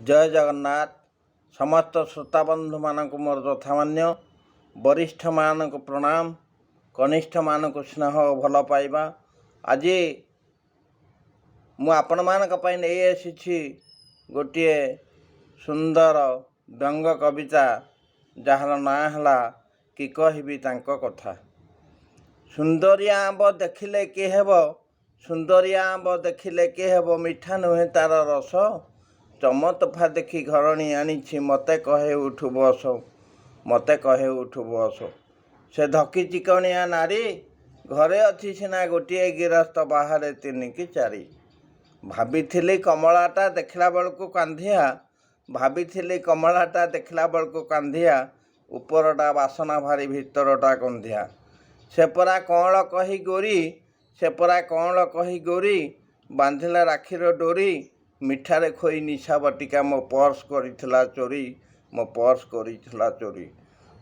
ଜୟ ଜଗନ୍ନାଥ। ସମସ୍ତ ଶ୍ରୋତାବନ୍ଧୁମାନଙ୍କୁ ମୋର ଯଥାମାନ୍ୟ, ବରିଷ୍ଠମାନଙ୍କୁ ପ୍ରଣାମ, କନିଷ୍ଠମାନଙ୍କୁ ସ୍ନେହ ଓ ଭଲ ପାଇବା। ଆଜି ମୁଁ ଆପଣମାନଙ୍କ ପାଇଁ ନେଇ ଆସିଛି ଗୋଟିଏ ସୁନ୍ଦର ବ୍ୟଙ୍ଗ କବିତା, ଯାହାର ନାଁ ହେଲା "କି କହିବି ତାଙ୍କ କଥା"। ସୁନ୍ଦରିଆ ଆମ୍ବ ଦେଖିଲେ କିଏ ହେବ, ସୁନ୍ଦରିଆ ଆମ୍ବ ଦେଖିଲେ କିଏ ହେବ, ମିଠା ନୁହେଁ ତାର ରସ। ଚମତୋଫା ଦେଖି ଘରଣୀ ଆଣିଛି, ମତେ କହେ ଉଠୁ ବସ, ମତେ କହେ ଉଠୁ ବସ। ସେ ଧକି ଚିକଣିଆ ନାରୀ, ଘରେ ଅଛି ସିନା ଗୋଟିଏ ଗିରସ୍ତ, ବାହାରେ ତିନି କି ଚାରି। ଭାବିଥିଲି କମଳାଟା, ଦେଖିଲା ବେଳକୁ କାନ୍ଧିଆ। ଭାବିଥିଲି କମଳାଟା, ଦେଖିଲା ବେଳକୁ କାନ୍ଧିଆ। ଉପରଟା ବାସନା ଭାରି, ଭିତରଟା ଗନ୍ଧିଆ। ସେ ପରା କଅଁଳ କହି ଗୋରି, ସେ ପରା କଅଁଳ କହି ଗୋରି, ବାନ୍ଧିଲା ରାକ୍ଷୀର ଡୋରି। ମିଠାରେ ଖୋଇ ନିଶା ବଟିକା, ମୋ ପର୍ସ କରିଥିଲା ଚୋରି, ମୋ ପର୍ସ କରିଥିଲା ଚୋରି।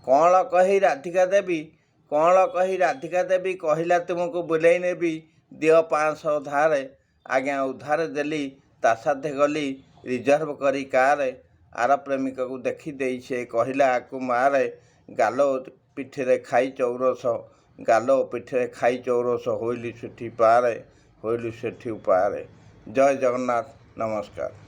କଅଁଳ କହି ରାଧିକା ଦେବୀ, କଅଁଳ କହି ରାଧିକା ଦେବୀ, କହିଲା ତୁମକୁ ବୁଲେଇ ନେବି, ଦିଅ 500 ଧାରେ। ଆଜ୍ଞା ଉଧାର ଦେଲି, ତା ସାଥେ ଗଲି ରିଜର୍ଭ କରି କାରେ। ଆର ପ୍ରେମିକକୁ ଦେଖିଦେଇ ସେ କହିଲା ଆକୁ ମାରେ। ଗାଲ ପିଠିରେ ଖାଇ ଚଉରସ, ଗାଲ ପିଠିରେ ଖାଇ ଚଉରସ, ହୋଇଲି ସେଠି ପାରେ, ହୋଇଲି ସେଠି ପାରେ। ଜୟ ଜଗନ୍ନାଥ, ନମସ୍କାର।